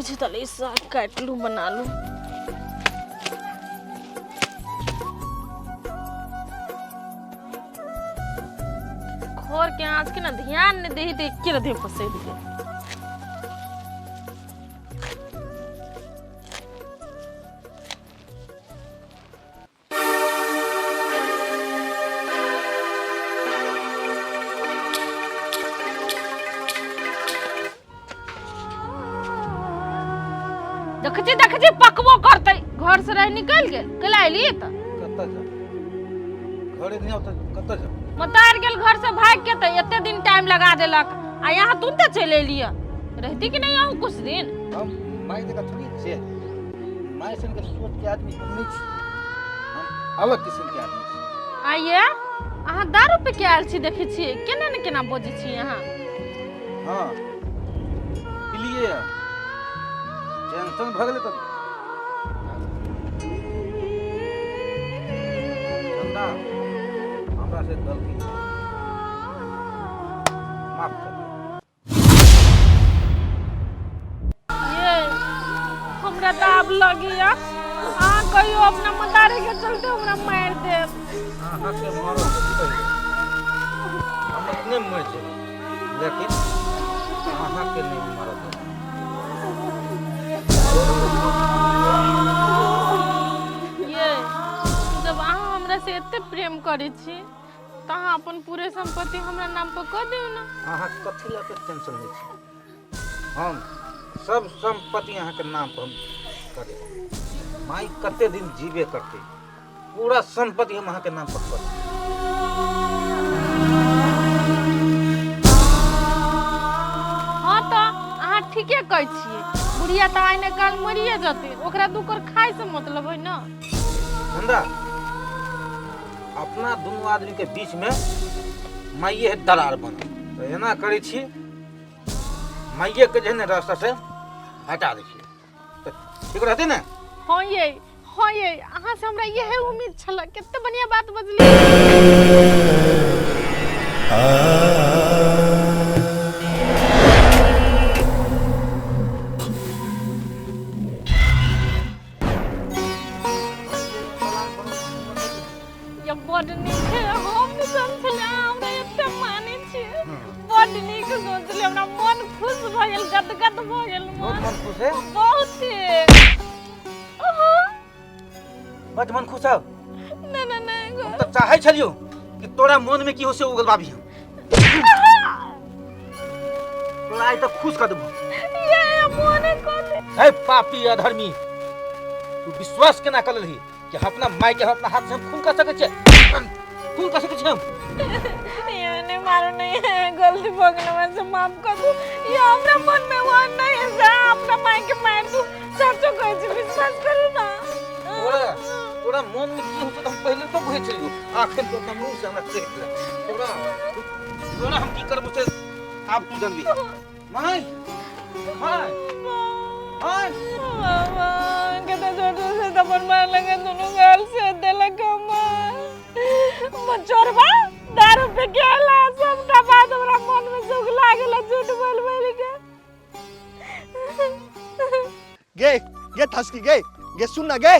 रुकै छी तले साग काटि लू बना लू। खर के आँच के ना ध्यान नहीं देही तो एके रधे फंसे दिए। देखै छी, देखै छी, पकबो करतै। घर से रह निकलि गेल, कैला एलियै तऽ? कतऽ जाउ? घरे नहि आउ तऽ कतऽ जाउ? मतार गेल घर से भागि के तऽ एते दिन टाइम लगा देलक आ यहाँ तुरंते चलि एलियै। रहती कि नहीं अहूँ कुछ दिन? हम माय जकाँ थोड़ी छियै। माय सनके सोच के आदमी हम नहि छी, हम अलग किस्म के आदमी छी। आइए अहाँ दारू पी के आयल छी, देखै छियै केना ने केना बजै छी अहाँ। हाँ पिलिए, टेंशन भऽ गेलै तऽ। चंदा, हमरा से गलती माफ कर। ये हमरा तऽ आब लगैया अहाँ कहियो अपना मतारी के चलते हमरा मारि देब। अहाँके मारब पहिले हम अपने मरि जेबै, लेकिन अहाँके नहि मारब। ये जब अहाँ हमरा से एते प्रेम करै छी तऽ अहाँ अपन पूरे संपत्ति हमरा नाम पर कऽ दियौ ने। अहाँ कथी लए के टेंशन लै छी? हम सब संपत्ति अहाँके नाम पर हम कऽ देब। माई कते दिन जीबे करतै, पूरा संपत्ति हम अहाँके नाम पर कऽ देब। हाँ तऽ अहाँ ठीके कहै छियै, बुढ़िया तऽ आइ ने काल्हि मरिए जेतै, ओकरा दू कर खाइ से मतलब है ने। नंदा, अपना दुनू आदमी के बीच में माइये है दरार बनल, तऽ एना करै छी, माइये के जे है ने रास्ता से हटा दै छियै तऽ ठीक रहतै ने? हाँ ये, हाँ ये, अहाँ से हमरा इहे उम्मीद छल। कते बढ़िया बात बजलियै। ये बड नीक है, हम नहि समझलियै अहाँ हमरा एते मानै छियै। बड नीक सोचलियै, हमरा मन खुश भऽ गेल, गदगद भऽ गेल बहुत मन। मन खुश है? बहुत। बड मन खुश है? नहि नहि नहि। हम तऽ चाहै छलियौ कि तोरा मन में की हो से उगलबाबी हम। तोरा आइ तक खुश कर देबो। ये मोने कऽ दे। हे पापी अधर्मी, तू विश्वास केना कर लेलही कि हम अपना माय के हम अपना हाथ से हम खून कर सकै छियै? खून कर सकै छियै हम? ये नहीं मारो, नहीं है गलती भऽ गेल, हमरा से माफ कर दू। ये हमरा मन में वो नहीं है से अहाँ अपना माय के मारि दू। सचो कहै छी, विश्वास करू ना। तोरा तोरा मन में की होतै तऽ हम पहिले तो बुझै छलियौ, आखिर तो अपना मुंह से हमरा कहि देलक। तोरा तोरा हम की करबो से आब तू जानबी। माय माय माय, मामा कते छोटू से थप्पड़ मार लगे, दुनू गाल से देलक हमर। चोरबा दारू पी के आला, सबटा बात हमरा मन में सुख लागल झूठ बोल बोल के। गे गे थसकी, गे गे सुन ना, गे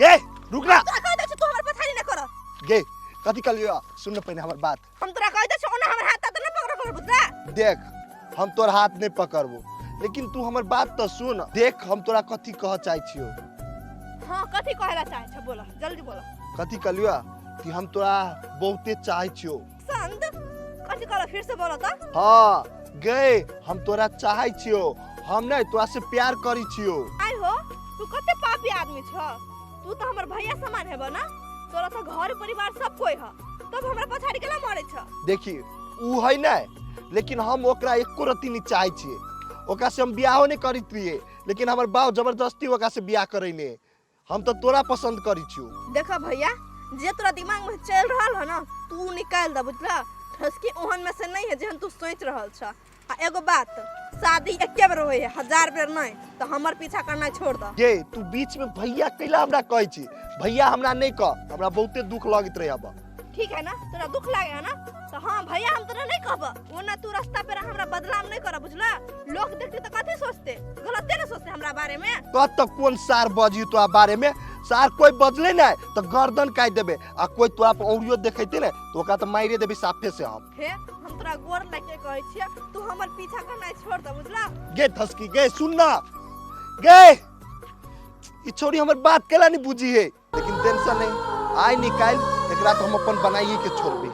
गे रुक ना। तोरा कहि दै छी, तू हमर पछाड़ी नहि कर। गे कथी कहलियो? सुन ना पहिने हमर बात। हम तोरा कहि दै छी, ओना हमर हाथ तऽ नहि पकड़ कर, बुझला? देख, हम तोर हाथ नहीं पकड़बो, लेकिन तू हमर बात तो सुन। देख, हम तोरा कथी कह चाहे छियो। हाँ, कथी कहे ला चाहे छ? बोला, जल्दी बोला। कथी कहलियो कि हम तोरा बहुते चाहे छियो। संत कथी कहला? फिर से बोला त। हाँ गे, हम तोरा चाहे छियो, हम नहीं तोरा से प्यार करी छियो। आइ हो, तू कते पापी आदमी छ। तू तो हमर भैया समान हेबो ना, तोरा तो घर परिवार सब कोई ह, तब हमरा पछाड़ी केला मरे छ? देखी, ऊ है ना, लेकिन हम ओकरा एको रत्ती नहीं चाहे छियै। ओकरा से हम बियाहो नहीं करित रहियै, लेकिन हमर बाप जबरदस्ती ओकरा से बियाह करैने। हम तो तोरा पसंद करी छियो। देखा भैया, जे तोरा दिमाग में चल रहल है ना, तू निकाल दे, बुझला? ठसकी ओहन में से नहीं है जेहन तू सोच रहल छ। आ एगो बात, शादी एके बेर होय है, 1000 बेर नहीं, तो हमर पीछा करना छोड़ दे। गे तू बीच में भैया कैला हमरा कहै छी? भैया हमरा नहीं कह, हमरा बहुते दुख लगैत रहे अब। ठीक है ना, तोरा दुख लागे है ना, तो तऽ हाँ भैया, हम तोरा नहीं कहब। ओना तू रास्ता पे हमरा बदनाम नहीं कर, बुझला? लोग देखते तऽ कथी सोचते? गलते न सोचते हमरा बारे में। कत तक कोन सार बजी तोरा बारे में? सार कोई बजले नहीं तो गर्दन काट देबे, आ कोई तोरा पर औरियो देखेते ने तो ओकरा तो मारे देबे साफे से हम। हे, हम तोरा गोर लग के कहै छियै, तू हमर पीछा करनाइ छोड़ दे, बुझला? गे थसकी गे, सुन ना गे, ई छोरी हमर बात केला नहीं बुझी है, लेकिन टेंशन नहीं, आइ निकाल एकरा तो हम अपन बनाइए के छोड़बे।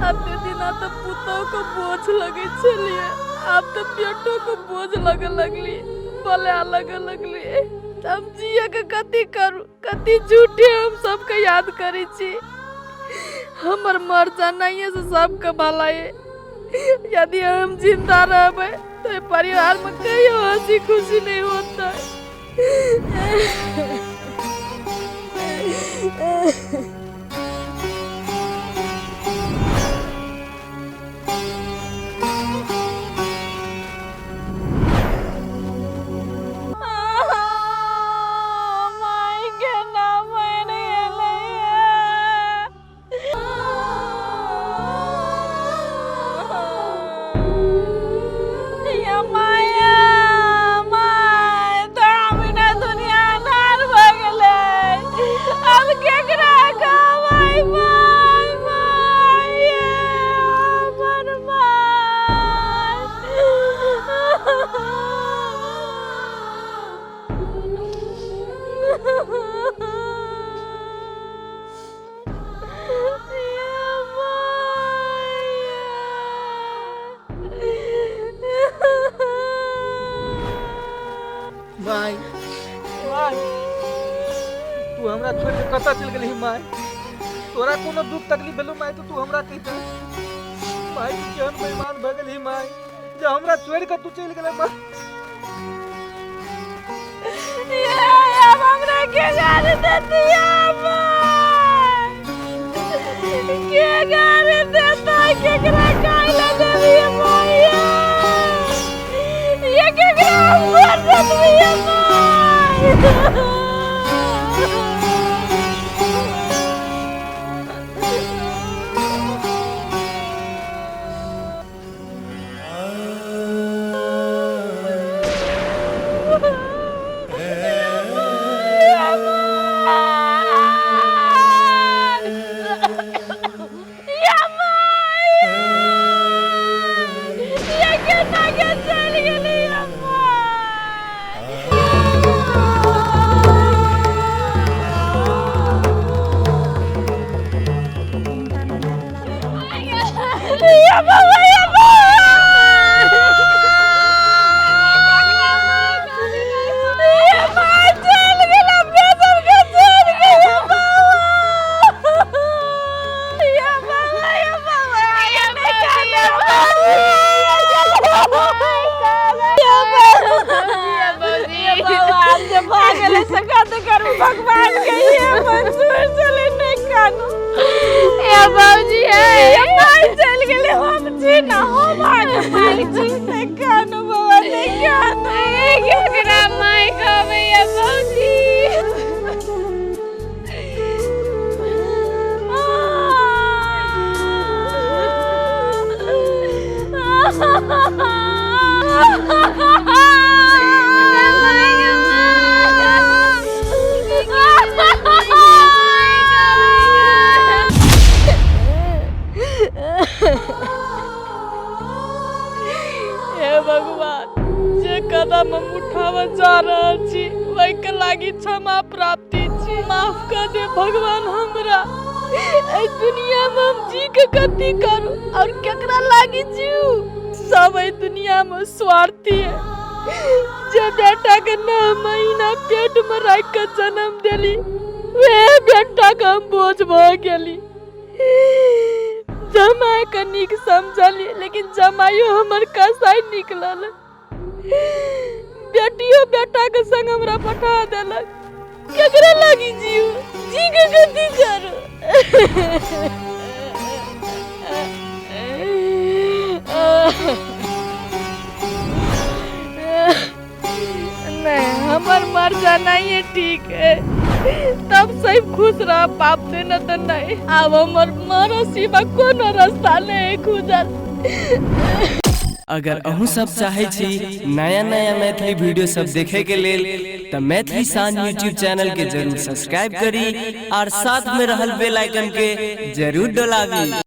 आते दिना तो पुतोह को बोझ लगे छलिए, आब तो बेटो को बोझ लगे लगली, बोले लगे लगली। तब जिए के कथी करू, कथी झूठे हम सबके याद करै छी। हमर मर जानाइए से सबके भलाई। यदि हम जिंदा रहबै तो परिवार में कहियो हंसी खुशी नहीं होता। माय के नाम मरि गेलैया। या माया, माय, तोरा बिना दुनिया अन्हार भऽ गेलै। आब केकरा कहबै? माय, माय, हमर माय। माय, माय, तू हमरा छोड़ के कतऽ चलि गेलही माय? तोरा कोनो दुख तकलीफ भेलौ माय तऽ तू हमरा कहितै। माय, तू केहन बेईमान भऽ गेलही माय, जे हमरा छोड़ि के तू चलि गेलै माय। आब हमरा के गाली देतिया माय? के गाली देता? केकरा खाइ लए देबियै माय? ये केकरा हम गोर देबियै माय? भगवान के ये मंजूर चले, नहीं कानू ए बाबूजी है, माय चल गेले। हम छी ना, हम आगे माय छी। नहीं कानू बाबा, नहीं कानू। केकरा माय कहबै या बाबूजी? हे भगवान, जे कदम हम उठाबऽ जा रहल छी ओहिके लागी क्षमा प्राप्ति छी। माफ कर दे भगवान हमरा। एहि दुनिया में हम जी के कथी करू और केकरा लागी जीव? सब एहि दुनिया में स्वार्थी है। जे बेटा के 9 महीना पेट में राखि के जन्म देली, वह बेटा के हम बोझ भऽ गेली। जमाई के नीक समझली, लेकिन जमाइयो हमर कसाई निकलल। बेटियो बेटा के संग हमरा पठा देलक। केकरा लागी जीव, जी के गति करू? हमर मर जाना ये ठीक है, तब सब खुश रह पापते, न तो नहीं। अब हमर मरो सिवा कोनो रास्ता नहीं खुजल। अगर अहूँ सब चाहे छी नया नया मैथिली वीडियो सब देखे के लेल त मैथिली शान यूट्यूब चैनल के जरूर सब्सक्राइब करी और साथ में रहल बेल आइकन के जरूर डोलाबी।